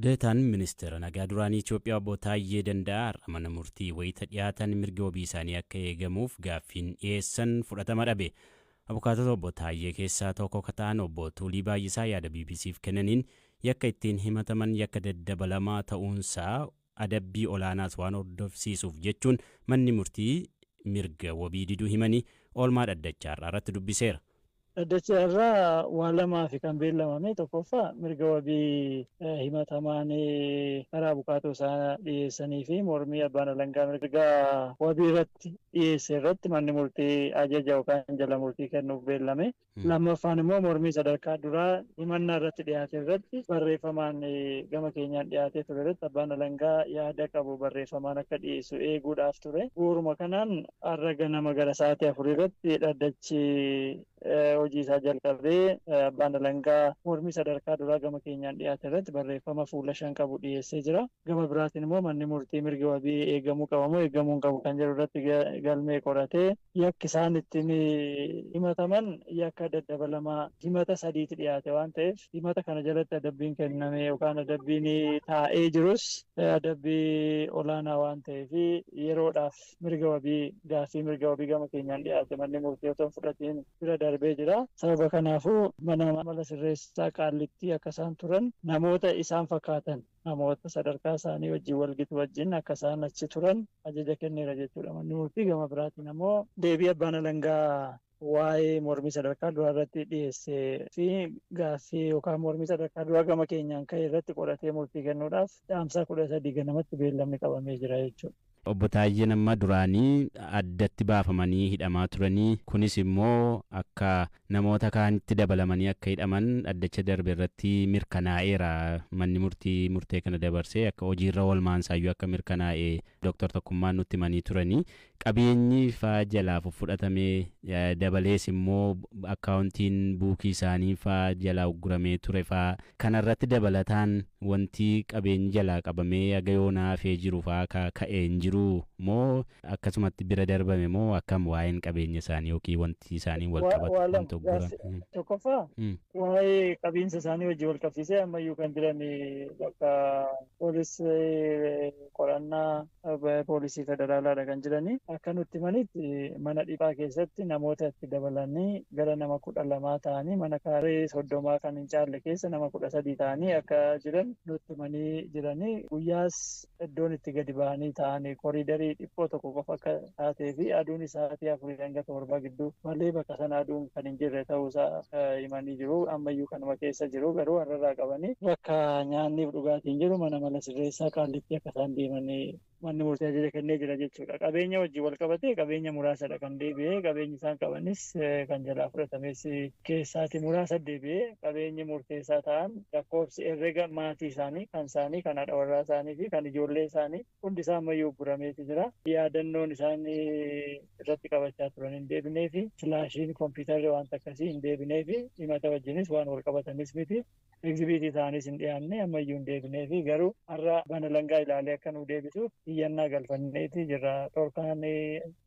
Deetaan ministeera nagaa duraanii Itoophiyaa obbo Taayyee Danda'aa har'a mana murtii wayita dhiyaatan mirga wabii isaanii akka eegamuuf gaaffiin dhiyeessan fudhatama dhabe. Abukaatota obbo Taayyee keessaa tokko ka ta'an obbo Tuulii Baay'isaa yaada BBC'f kennaniin yakka ittiin himataman yakka daddabalamaa ta'uunsaa adabbii olaanaas waan hordofsiisuuf jechuun manni murtii mirga wabii diduu himanii oolmaa dhaddachaa har'aa irratti dubbiseera. Dhaddacha irraa waan lamaafi kan beellamame. Tokkoffaa, mirga wabii himatamaan karaa abukaatoo isaa dhiyeessanii fi mormii abbaan alangaa mirga wabii irratti dhiyeesse irratti manni murtii ajaja yookaan jala murtii kennuuf beellame. Lammaffaan immoo mormii sadarkaa duraa himannaa irratti dhiyaate irratti barreeffamaan gama keenyaan dhiyaatee ture irratti abbaan alangaa yaada qabu barreeffamaan akka dhiyeessu eeguudhaaf ture. Bu'uuruma kanaan har'a ganama gara sa'aatii 4 irratti dhaddachi hojii isaa jalqabee abbaan alangaa mormii sadarkaa duraa gama keenyaan dhiyaate irratti barreeffama fuula 5 qabu dhiyeessee jira. Gama biraatiin immoo manni murtii mirgi wabii eegamuu qaba moo eegamuu hin qabu kan jedhu irratti galmee qoratee yakki isaan ittiin himataman yakka daddabalamaa himata sadiiti dhiyaate waan ta'eef himata kana jalatti adabbiin kenname yookaan adabbiin taa'ee jirus adabbii olaanaa waan ta'eef yeroodhaaf mirga wabii gaaffii mirga wabii gama keenyaan dhiyaate manni murtii otoo hin fudhatiin bira darbee jira. Sababa kanaafuu mana amala sirreessaa Qaallittii akka isaan turan, namoota isaan fakkaatan, namoota sadarkaa isaanii wajjin walgitu wajjin akka isaan achi turan ajaja kenneera jechuudha manni murtii. Gama biraatiin ammoo deebii abbaan alangaa waa'ee mormii sadarkaa duraa irratti dhiyeesse fi gaaffii yookaan mormii sadarkaa duraa gama keenyaan ka'e irratti qoratee murtii kennuudhaaf Caamsaa 13 ganamatti beellamni qabamee jira jechuudha. Obbo Taayyeen amma duraanii addatti baafamanii hidhamaa turanii, kunis immoo akka namoota kaanitti dabalamanii akka hidhaman dhaddacha darbe irratti mirkanaa'eera. Manni murtii murtee kana dabarsee akka hojiirra oolmaansaayyuu akka mirkanaa'e Dooktar Tokkummaan nutti himanii turanii. Qabeenyi faa jalaa fudhatamee, dabalees immoo akkaawuntiin buukii isaanii faa jalaa ugguramee ture faa, kanarratti dabalataan wanti qabeenyi jalaa qabamee haga yoonaa hafee jiru faa ka ka'e hin jiru moo akkasumatti bira darbame moo akkam waa'een qabeenya isaanii yookiin wanti isaanii wal qabatu Waa lama wanta ugguran? Tokkoffaa, waa'ee qabiinsa isaanii wajjin wal qabsiisee ammayyuu kan jiran bakka poolisii qorannaa poolisii federaalaadha kan jiranii. Akka nutti himanitti mana dhiphaa keessatti namoota itti dabalanii gara nama 12 ta'anii, mana kaaree 30 kan hin caalle keessa nama 13 ta'anii akka jiran nutti himanii jiranii. Guyyaas iddoon itti gadi ba'anii ta'anii koriidarii dhiphoo tokko qofa akka taatee fi aduun sa'aatii 4 hanga 7 gidduu malee bakka sana aduun kan hin jirre ta'uusaa himanii jiru. Ammayyuu kanuma keessa jiru, garuu har'arraa qabanii bakka nyaanniif dhugaatiin jiru mana mala sirreessaa Qaallitti akka isaan deemanii manni murtii ajaja kennee jira jechuudha. Qabeenya wajjin wal qabatee qabeenya muraasadha kan deebi'ee. Qabeenyi isaan qabanis kan jalaa fudhatames keessaati muraasa deebi'ee. Qabeenyi murteessaa ta'an lakkoofsi herrega maatii isaanii, kan isaanii, kan haadha warraa isaanii fi kan ijoollee isaanii hundi isaa ammayyuu uggurameeti jira. Yaadannoon isaan irratti qabachaa turan hin deebinee fi filaashiin kompiitarri wanta akkasii hin deebinee fi himata wajjinis waan wal qabatanis miti. Egzibiitii ta'anis hin dhiyaanne, ammayyuu hin deebinee fi garuu har'a abbaan alangaa ilaalee akka nu deebisuuf iyyannaa galfanneeti jirra. Dhorkaan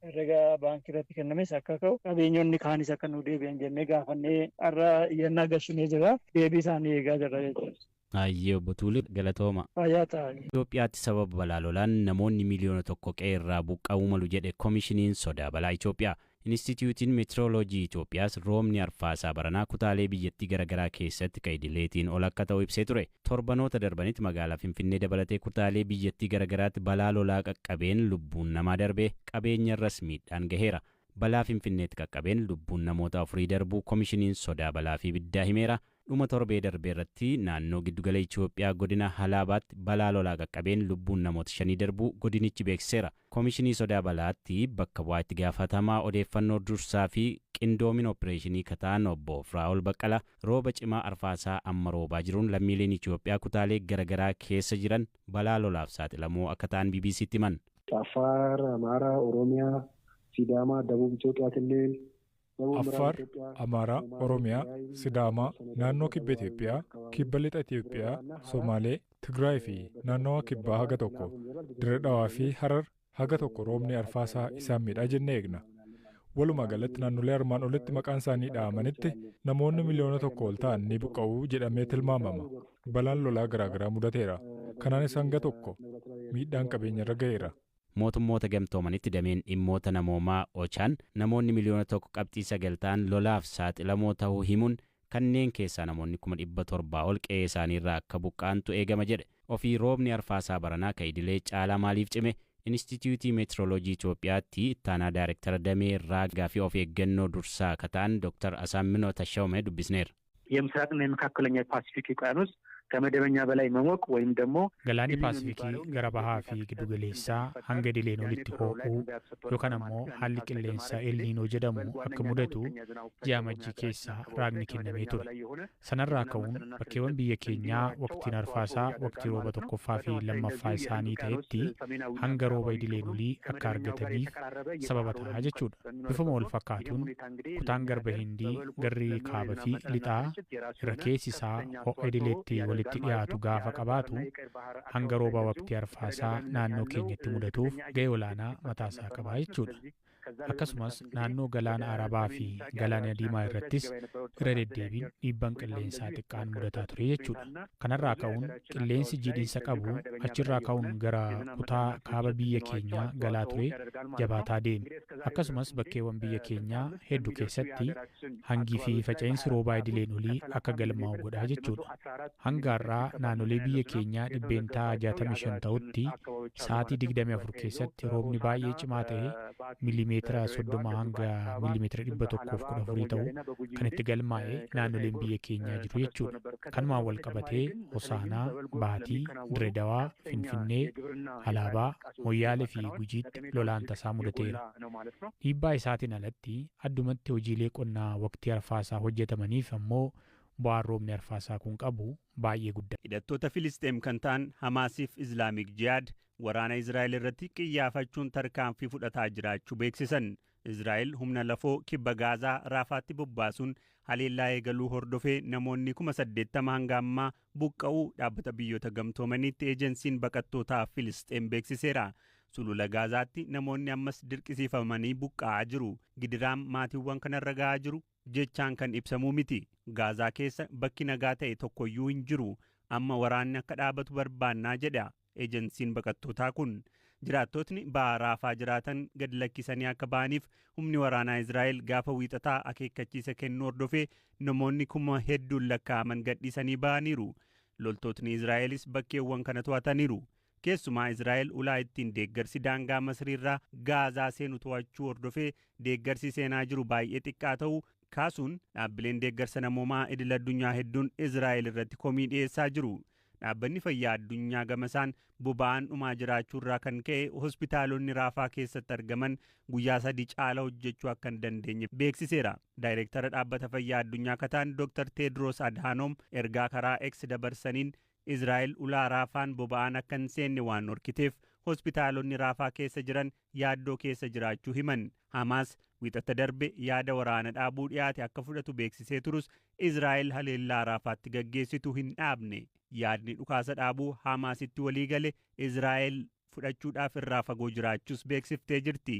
herrega baankii irratti kennames akka ka'u, qabeenyonni kaanis akka nu deebi'an jennee gaafannee har'a iyyannaa galchinee jira. Deebii isaanii eegaa jirra jechuudha. Hayyee obbo Tuulii, galatooma. Fayyaa ta'aa. Itoophiyaatti sababa balaa lolaan namoonni miiliyoona 1 qe'eerraa buqqa'uu malu jedhe Komishiniin Sodaa Balaa Itoophiyaa. Inistiitiyuutiin Meetirooloojii Itoophiyaas roobni arfaasaa baranaa kutaalee biyyattii garagaraa keessatti ka idileetiin ol akka ta'u ibsee ture. Torbanoota darbanitti magaalaa Finfinnee dabalatee kutaalee biyyattii garagaraatti balaa lolaa qaqqabeen lubbuun namaa darbee, qabeenyarras miidhaan gaheera. Balaa Finfinneetti qaqqabeen lubbuun namoota afurii darbuu Komishiniin Sodaa Balaa fi Ibiddaa himeera. Dhuma torbee darbeerratti naannoo giddugala Itoophiyaa godina Halaabaatti balaa lolaa qaqqabeen lubbuun namoota shanii darbuu godinichi beeksiseera. Komishinii Sodaa Balaatti bakka bu'aa itti gaafatamaa odeeffannoo dursaa fi qindoomina oppireeshinii ka ta'an obbo Firaa'ol Baqqala rooba cimaa arfaasaa amma roobaa jiruun lammiileen Itoophiyaa kutaalee garagaraa keessa jiran balaa lolaaf saaxilamoo akka ta'an BBCtti himan. Affaar, Amaaraa, Oromiyaa, Sidaamaa, Dabub Itoophiyaa Kilil, Affaar, Amaaraa, Oromiyaa, Sidaamaa, naannoo Kibba Itoophiyaa, Kibba Lixa Itoophiyaa, Somaalee, Tigraay fi naannawa Kibbaa haga tokko, Dirre Dhawaa fi Harar haga tokko roobni arfaasaa isaan miidhaa jennee eegna. Walumaa galatti naannolee armaan olitti maqaan isaanii dha'amanitti namoonni miliyoona 1 ol ta'an ni buqqa'u jedhamee tilmaamama. Balaan lolaa garaagaraa mudateera. Kanaanis hanga tokko miidhaan qabeenya irra ga'eera. Mootummoota Gamtoomanitti dameen dhimmoota namoomaa Ochaan namoonni miliyoona 1.9 ta'an lolaaf saaxilamoo ta'uu himuun, kanneen keessaa namoonni 700,000 ol qe'ee isaaniirraa akka buqqa'antu eegama jedhe. Ofii roobni arfaasaa baranaa ka idilee caalaa maaliif cime? Inistituutii Meetirooloojii Itoophiyaatti ittaanaa daayirektara damee raagaa fi of eeggannoo dursaa ka ta'an Dr. Asaamminoo Tashoomee dubbisneerra. የምስራቅና የመካከለኛ ፓሲፊክ ውቅያኖስ ከመደበኛ በላይ መሞቅ ወይም ደግሞ Galaanni Paasifikii gara bahaa fi giddugaleessaa hanga idileen olitti ho'uu yookaan ammoo haalli qilleensaa Elniinoo jedhamu akka mudatu ji'a Amajjii keessaa raagni kennamee ture. Sanarraa ka'uun bakkeewwan biyya keenyaa waqtiin arfaasaa waqtii rooba tokkoffaa fi lammaffaa isaanii ta'etti hanga rooba idileen olii akka argataniif sababa ta'a jechuudha. Bifuma wal fakkaatuun kutaan Garba Hindii garri kaaba fi lixaa irra keessi isaa ho'a idileetti walitti dhiyaatu gaafa qabaatu, hanga rooba waqtii arfaasaa naannoo keenyatti mudatuuf ga'ee olaanaa mataasaa qaba jechuudha. Akkasumas naannoo Galaana Arabaa fi Galaana Diimaa irrattis irra deddeebiin dhiibbaan qilleensaa xiqqaan mudataa ture jechuudha. Kanarraa ka'uun qilleensi jiidhinsa qabu achirraa ka'uun gara kutaa kaaba biyya keenyaa galaa ture jabaataa deeme. Akkasumas bakkeewwan biyya keenyaa hedduu keessatti hangii fi faca'insi roobaa idileen olii akka galmaa'u godhaa jechuudha. Hanga har'aa naannolee biyya keenyaa 65% ta'utti sa'aatii 24 keessatti roobni baay'ee cimaa ta'e 30 miilimeetira hanga 114 miilimeetira ta'u kan itti galmaa'e naannoleen biyya keenyaa jiru jechuudha. Kanumaan wal qabatee Hosaanaa, Baatii, Diredawaa, Finfinnee, Alaabaa, Moyyaalee fi Gujiitti lolaan tasaa mudateera. Dhiibbaa isaatiin alatti addumatti hojiilee qonnaa waqtii arfaasaa hojjetamaniif ammoo bu'aan roobni arfaasaa kun qabu baay'ee guddaa. Hidhattoota Filisxeem kan ta'an Hamaasiif Islaamik Jihaad waraana Israa'el irratti qiyyaafachuun tarkaanfii fudhataa jiraachuu beeksisan. Israa'el humna lafoo kibba Gaazaa Raafaatti bobbaasuun haleellaa eegaluu hordofee namoonni 80,000 hanga ammaa buqqa'uu Dhaabbata Biyyoota Gamtoomaniitti eejensiin baqattootaa Filisxeem beeksiseera. Sulula Gaazaatti namoonni ammas dirqisiifamanii buqqa'aa jiru. Gidiraan maatiiwwan kanarra ga'aa jiru jechaan kan ibsamuu miti. Gaazaa keessa bakki nagaa ta'e tokkoyyuu hin jiru. Amma waraanni akka dhaabatu barbaannaa jedha eejensiin baqattootaa kun. Jiraattotni ba'a Raafaa jiraatan gad lakkisanii akka ba'aniif humni waraanaa Israa'el gaafa Wiixataa akeekkachiisa kennuu hordofee namoonni kuma hedduun lakkaa'aman gadhiisanii ba'aniiru. Loltootni Israa'elis bakkeewwan kana to'ataniiru. Keessumaa Israa'el ulaa ittiin deeggarsi daangaa Masriirraa Gaazaa seenu to'achuu hordofee deeggarsi seenaa jiru baay'ee xiqqaa ta'uu kaasuun dhaabbileen deeggarsa namoomaa idil addunyaa hedduun Israa'el irratti komii dhiyeessaa jiru. Dhaabbanni Fayyaa Addunyaa gamasaan boba'aan dhumaa jiraachuurraa kan ka'e hospitaalonni Raafaa keessatti argaman guyyaa 3 caala hojjechuu akka hin dandeenye beeksiseera. Daayireektara Dhaabbata Fayyaa Addunyaa kataan Dr. Teedros Adhanom ergaa karaa X dabarsaniin, Israa'el ulaa Raafaan boba'aan akka hin seenne waan dhorkiteef hospitaalonni Raafaa keessa jiran yaaddoo keessa jiraachuu himan. Hamaas Wixata darbe yaada waraana dhaabuu dhiyaate akka fudhatu beeksisee turus, Israa'el haleellaa Raafaatti gaggeessitu hin dhaabne. Yaadni dhukaasa dhaabuu Hamaasitti walii gale Israa'el fudhachuudhaaf irraa fagoo jiraachuus beeksiftee jirti.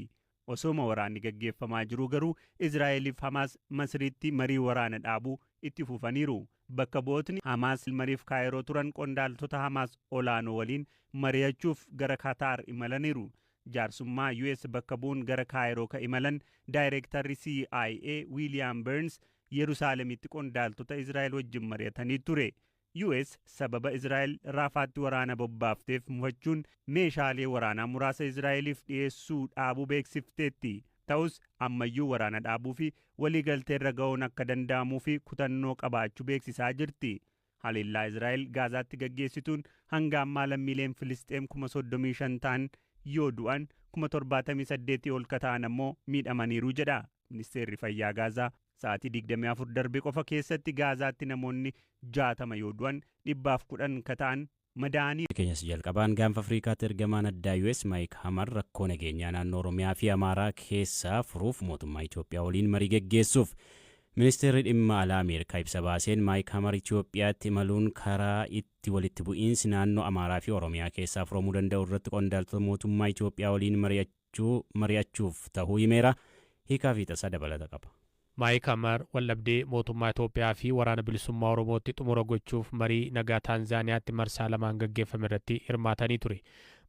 Osooma waraanni gaggeeffamaa jiru garuu Israa'eliif Hamaas Masriitti marii waraana dhaabuu itti fufaniiru. Bakka bu'ootni Hamaas mariif Kaayiroo turan qondaaltota Hamaas olaanoo waliin mari'achuuf gara Kataar imalaniiru. Jaarsummaa US bakka bu'uun gara Kaayiroo ka imalan daayireektarri CIA Wiiliyaam Burns Yerusaalemitti qondaaltota Israa'el wajjin mari'atanii ture. US sababa Israa'el Raafaatti waraana bobbaafteef mufachuun meeshaalee waraanaa muraasa Israa'eliif dhiyeessuu dhaabuu beeksifteetti. Ta'us ammayyuu waraana dhaabuu fi waliigaltee irra ga'uun akka danda'amuu fi kutannoo qabaachuu beeksisaa jirti. Haleellaa Israa'el Gaazaatti gaggeessituun hanga ammaa lammiileen Filisxeem 35,000 ta'an yoo du'an, 78,000 ol ka ta'an ammoo miidhamaniiru jedha Ministeerri Fayyaa Gaazaa. Sa'aatii 24 darbe qofa keessatti Gaazaatti namoonni 60 yoo du'an, 110 ka ta'an madaa'anii. Keenyas jalqabaan Gaanfa Afrikaatti ergamaan addaa US Maayik Hamar rakkoo nageenyaa naannoo Oromiyaa fi Amaaraa keessaa furuuf mootummaa Itoophiyaa waliin marii geggeessuuf. Ministeerri Dhimma Alaa Ameerikaa ibsa baaseen, Maayik Hamar Itoophiyaatti imaluun karaa itti walitti bu'iinsi naannoo Amaaraa fi Oromiyaa keessaa furamuu danda'u irratti qondaaltota mootummaa Itoophiyaa waliin mari'achuuf ta'uu himeera. Hiikaa fi tasaa dabalata qaba. Maayik Hamar waldhabdee mootummaa Itoophiyaa fi waraana bilisummaa Oromootti xumura gochuuf marii nagaa Taanzaaniyaatti marsaa lamaan gaggeeffame irratti hirmaatanii ture.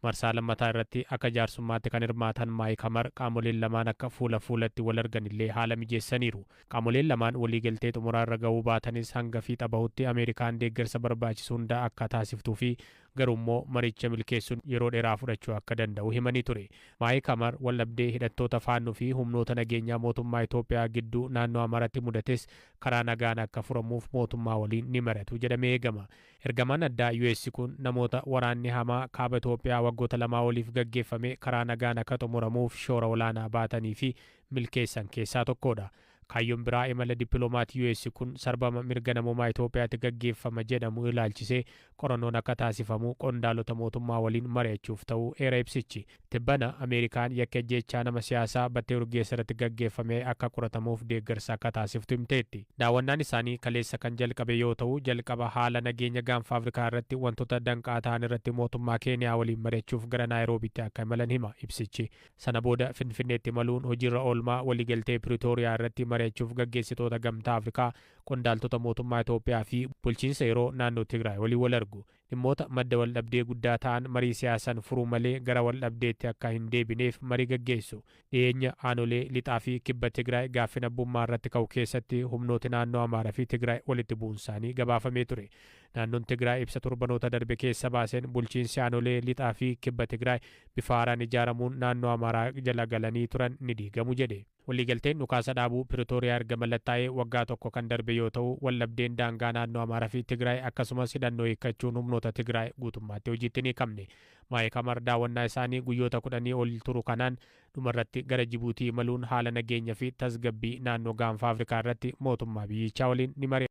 Marsaa lammataa irratti akka jaarsummaatti kan hirmaatan Maayik Hamar qaamoleen lamaan akka fuula fuulatti wal argan illee haala mijeessaniiru. Qaamoleen lamaan waliigaltee xumuraa irra gahuu baatanis hanga fiixa bahutti Ameerikaan deeggarsa barbaachisu hunda akka taasiftuu fi garuummoo maricha milkeessuun yeroo dheeraa fudhachuu akka danda'u himanii ture. Maayik Hamar waldhabdee hidhattoota faannoo fi humnoota nageenyaa mootummaa Itoophiyaa gidduu naannoo Amaaraatti mudates karaa nagaan akka furamuuf mootummaa waliin ni mari'atu jedhamee eegama. Ergamaan addaa US kun namoota waraanni hamaa kaaba Itoophiyaa waggoota lamaa oliif gaggeeffame karaa nagaan akka xumuramuuf shoora olaanaa baatanii fi milkeessan keessaa tokkodha. Kaayyoon biraa imala dippiloomaati US kun sarbama mirga namoomaa Itoophiyaatti gaggeeffama jedhamu ilaalchisee qorannoon akka taasifamu qondaalota mootummaa waliin mari'achuuf ta'uu eera ibsichi. Tibbana Ameerikaan yakka ajjeechaa nama siyaasaa Battee Urgeessaa irratti gaggeeffame akka qoratamuuf deeggarsa akka taasiftu himteetti. Daawwannaan isaanii kaleessa kan jalqabe yoo ta'u, jalqaba haala nageenya gaanfa Afrikaa irratti wantoota danqaa ta'an irratti mootummaa Keeniyaa waliin mari'achuuf gara Naayiroobiitti akka imalan hima ibsichi. Sana booda Finfinneetti imaluun hojiirra oolmaa waliigaltee Piriitooriyaa irratti mari'achuuf gaggeessitoota gamtaa Afrikaa, qondaaltota mootummaa Itoophiyaa fi bulchiinsa yeroo naannoo Tigraay waliin wal argu. Dhimmoota madda waldhabdee guddaa ta'an marii siyaasaan furuu malee gara waldhabdeetti akka hin deebineef marii gaggeessu. Dhiyeenya aanolee lixaa fi kibba Tigraay gaaffii abbummaa irratti ka'u keessatti humnooti naannoo Amaaraa fi Tigraay walitti bu'uun isaanii gabaafamee ture. Naannoon Tigraay ibsa torbanoota darbe keessa baaseen bulchiinsi aanolee lixaa fi kibba Tigraay bifa haaraan ijaaramuun naannoo Amaaraa jala galanii turan ni diigamu jedhe. Waliigalteen dhukaasa dhaabuu Piriitooriyaa erga mallattaa'ee waggaa tokko kan darbe yoo ta'u, waldhabdeen daangaa naannoo Amaaraa fi Tigraay akkasumas hidhannoo hiikkachuun humnoota Tigraay guutummaatti hojiitti ni qabne. Maayik Hamar daawwannaa isaanii guyyoota 10 ol turu kanaan dhumarratti gara Jibuutii imaluun haala nageenya fi tasgabbii naannoo gaanfa Afrikaa irratti mootummaa biyyichaa waliin ni mari'atu.